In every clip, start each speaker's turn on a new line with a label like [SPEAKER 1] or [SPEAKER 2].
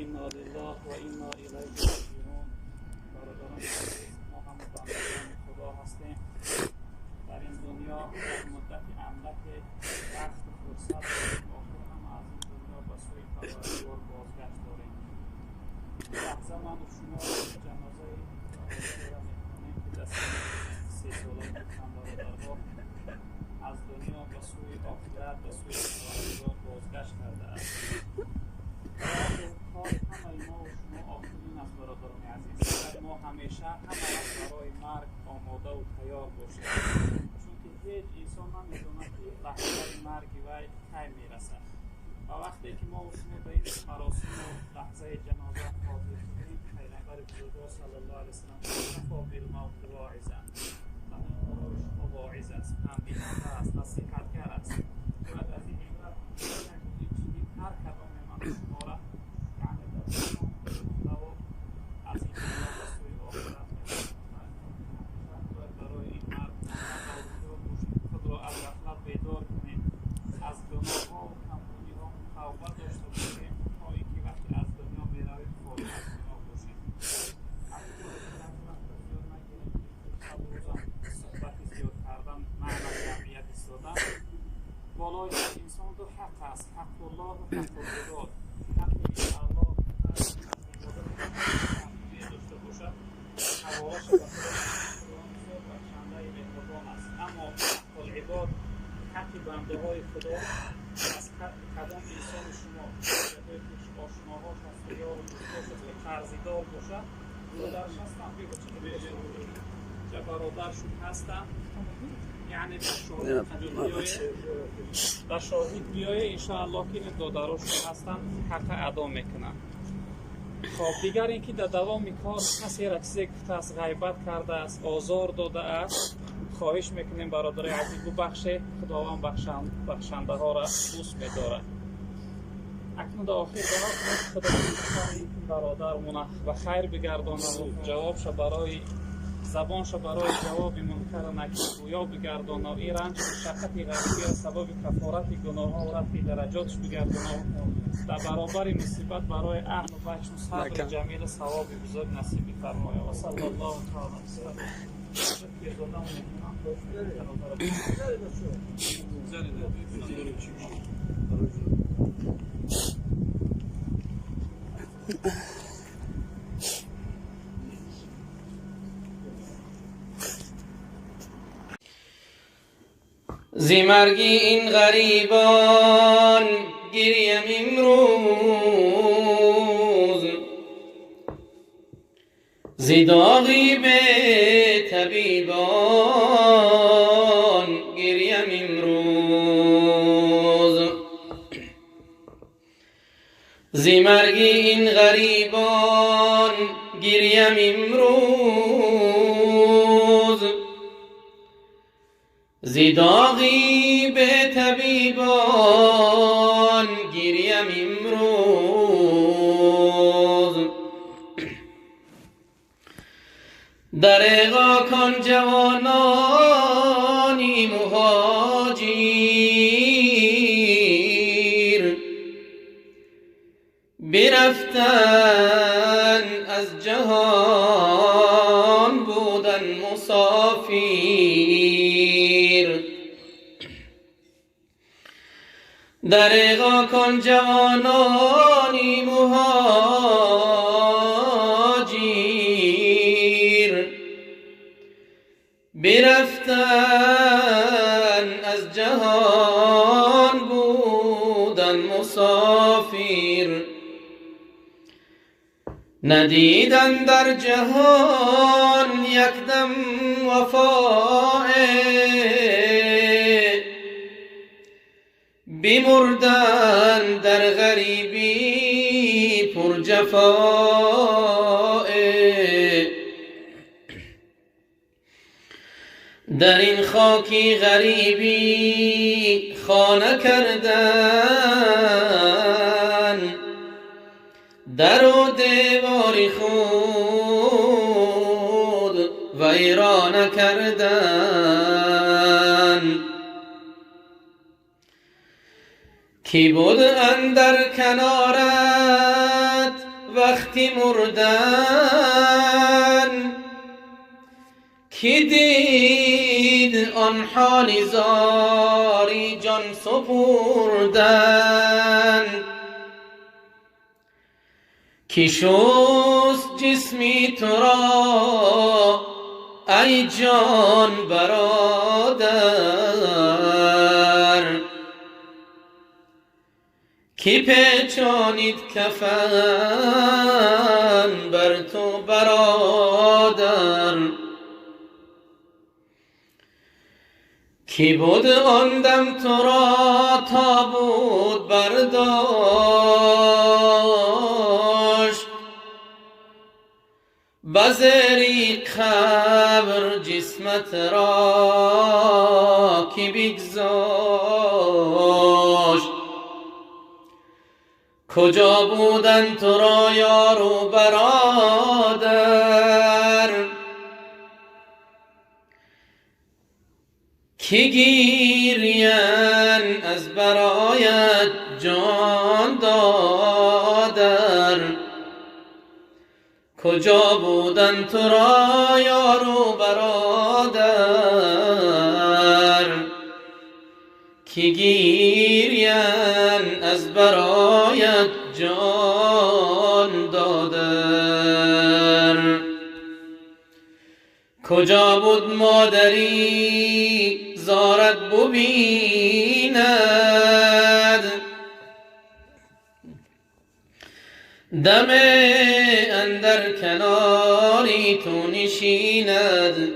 [SPEAKER 1] Инна лиллаҳ ва инна илайҳи роҷиун. Бародарони азиз, мо ҳама бандагони Худо ҳастем. Дар ин дунё як муддати андаке вақту фурсат дорем, охир ҳама аз ин дунё ба сӯи Парвардигор бозгашт дорем. Лаҳза ману шумо ҷанозаи бародареро мехонем, ки дар синни 23 солагӣ, бародарҳо, аз дунё ба сӯи охират, ба сӯи Парвардигор бозгашт кардааст. Кори ҳамаи мо шумо охирин аст, бародарони азиз. Бояд мо ҳамеша, ҳама вақт барои марг омодаву тайёр бошем, чунки ҳеҷ инсон намедонад, ки лаҳзаи марги вай кай мерасад. Ва вақте ки мо шумо ба ин маросиму лаҳзаи ҷаноза ҳозир шудем, Пайғамбари бузургвор саллаллоҳу алайҳи васаллам: "Кафо билмавти воизан", барои шумо воиз аст, панддиҳанда аст, насиҳатгар аст. Бояд аз ин ибрат ҳар кадоме ману шумора, яъне дар аз ин дунё ба сӯи охират бояд барои ин марг бошем, худро аз ғафлат бедор кунем, аз гуноҳҳо камбудиҳо тавба дошта бошем, то ин ки вақте аз дунё меравем, холӣ аз гуноҳ бошем. Зиёд нагирем, рӯзам суҳбати зиёд кардан маъна ҷамъият истодан. Болои ҳар инсон ду ҳақ аст: ҳаққуллоҳ ва ҳаққулибод. Ҳаққи Аллоҳ дошта бошад, ҳаволаша ба Худо, бисёр бахшандаи меҳрубон аст. Аммо ҳаққулибод, ҳаққи бандаҳои Худо, аз кадом инсони шумо ошноҳош ҳасту ёру дӯстош аст, ки қарзидор бошад, додараш ҳастанд, ча бародаршон ҳастанд, яъне ба шоҳид биёе, иншоаллоҳ, ки додарошон ҳастанд, ҳаққа адо мекунанд. Хоб, дигар ин ки дар давоми кор касеро чизе гуфтааст, ғайбат кардааст, озор додааст, хоҳиш мекунем, бародари азиз, бубахше. Худованд бахшандаҳоро дӯст медорад. Акнун дар охир дуо кунем, Худо бародармона ба хайр бигардонаву ҷавобша барои забонша барои ҷавоби мункару накир гӯё бигардонав, ин ранҷу мушаққати ғарибиро сабаби кафорати гуноҳҳо ва рафъи дараҷотш бигардонав, дар баробари мусибат барои аҳлу байтшон сабри ҷамила, савоби бузург насиб бифармояд. Ва саллаллоҳу таала.
[SPEAKER 2] Зи марги ин ғарибон гирьям имрӯз, зи доғи бетабибон гирьям имрӯз. Зи марги ин ғарибон гирьям имрӯз, зи доғи бетабибон гирьям имрӯз. Дареғо кон ҷавонони муҳоҷир бирафтан, аз ҷаҳон будан мусофир. Дареғо кон ҷавонони муҳоҷир бирафтан, аз ҷаҳон будан мусофир. Надидан дар ҷаҳон якдам вафое, бимурдан дар ғарибӣ пурҷафое. Дар ин хоки ғарибӣ хона кардан, дару девори худ вайрона кардан. Ки буд андар канорат وقتی مردن، کی دید آن حال زاری جان سپردن؟ کی شست جسمی تو را ای جان برادر، کی پیچانید کفن بر تو برادر؟ کی بود آن دم تو را تابوت برداشت، بزری قبر جسمت را کی بگذاشت؟ کجا بودن تو را یار و برادر، کی گیرین از برایت جان دادر؟ کجا بودن تو را یار و برادر، کی گیرین از برایت جان دادر؟ کجا بود مادری زارت ببیند، دم اندر کناری تو نشیند؟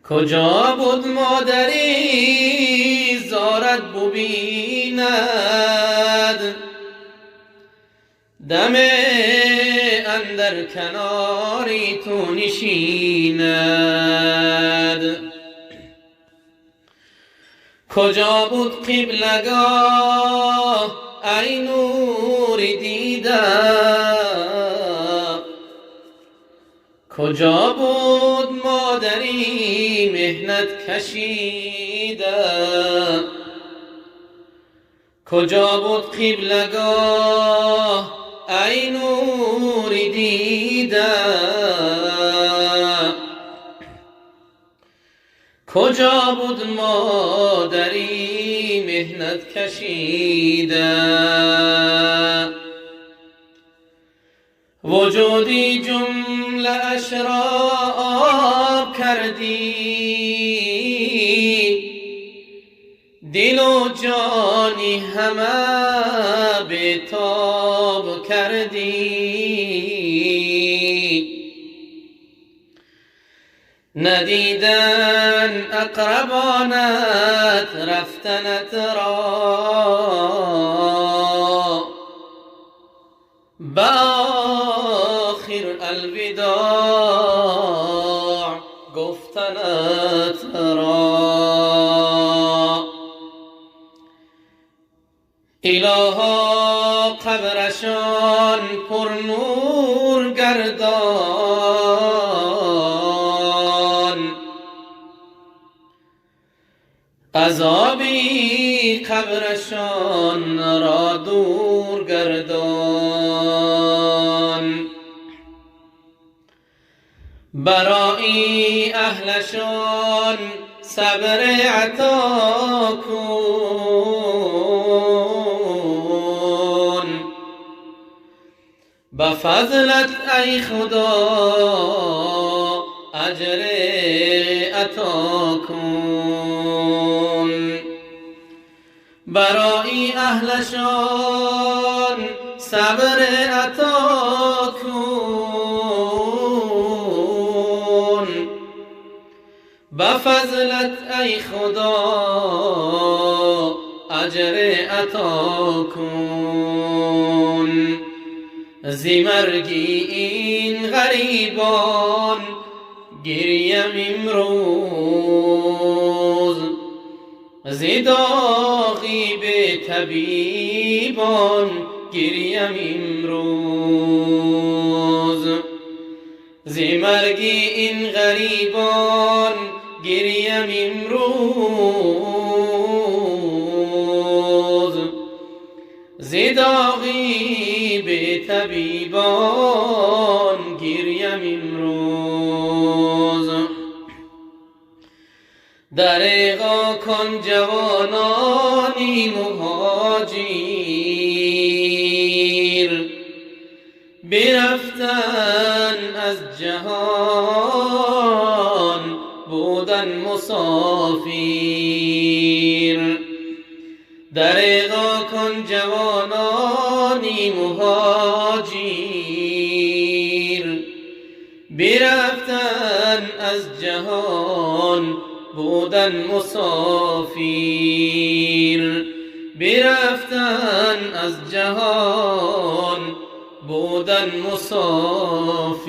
[SPEAKER 2] کجا بود مادری زارت ببیند، دم اندر کناری تو نشیند؟ کجا بود قبلگاه ای نور دیده، کجا بود مادری مهنت کشیده؟ کجا بود قبلگاه ای نور دیده، کجا بود مادری مهنت کشیده؟ وجودی جمله اشراب کردی، دل و جانی همه به تاب کردی. ندیدن اقربانت رفتنت را، به آخر الوداع گفتنت را. الها قبرشان پر نور گردان، عذابی قبرشان را دور گردان. برای اهلشان صبر عطا کن، به فضلت ای خدا اجر عطا کن. برای اهلشان صبر عطا کن، به فضلت ای خدا اجر عطا کن. زی مرگی این غریبان گریم امروز، زی داغی به طبیبان گریم امروز. زی مرگی این غریبان گریم امروز، زی داغی به طبیبان گریم امروز. دریغا کن جوانانی مهاجر، برفتن از جهان بودن مسافر. دریغا کن جوانانی مهاجر، برفتن از جهان بودن مسافر. برفتن از جهان بودن مسافر.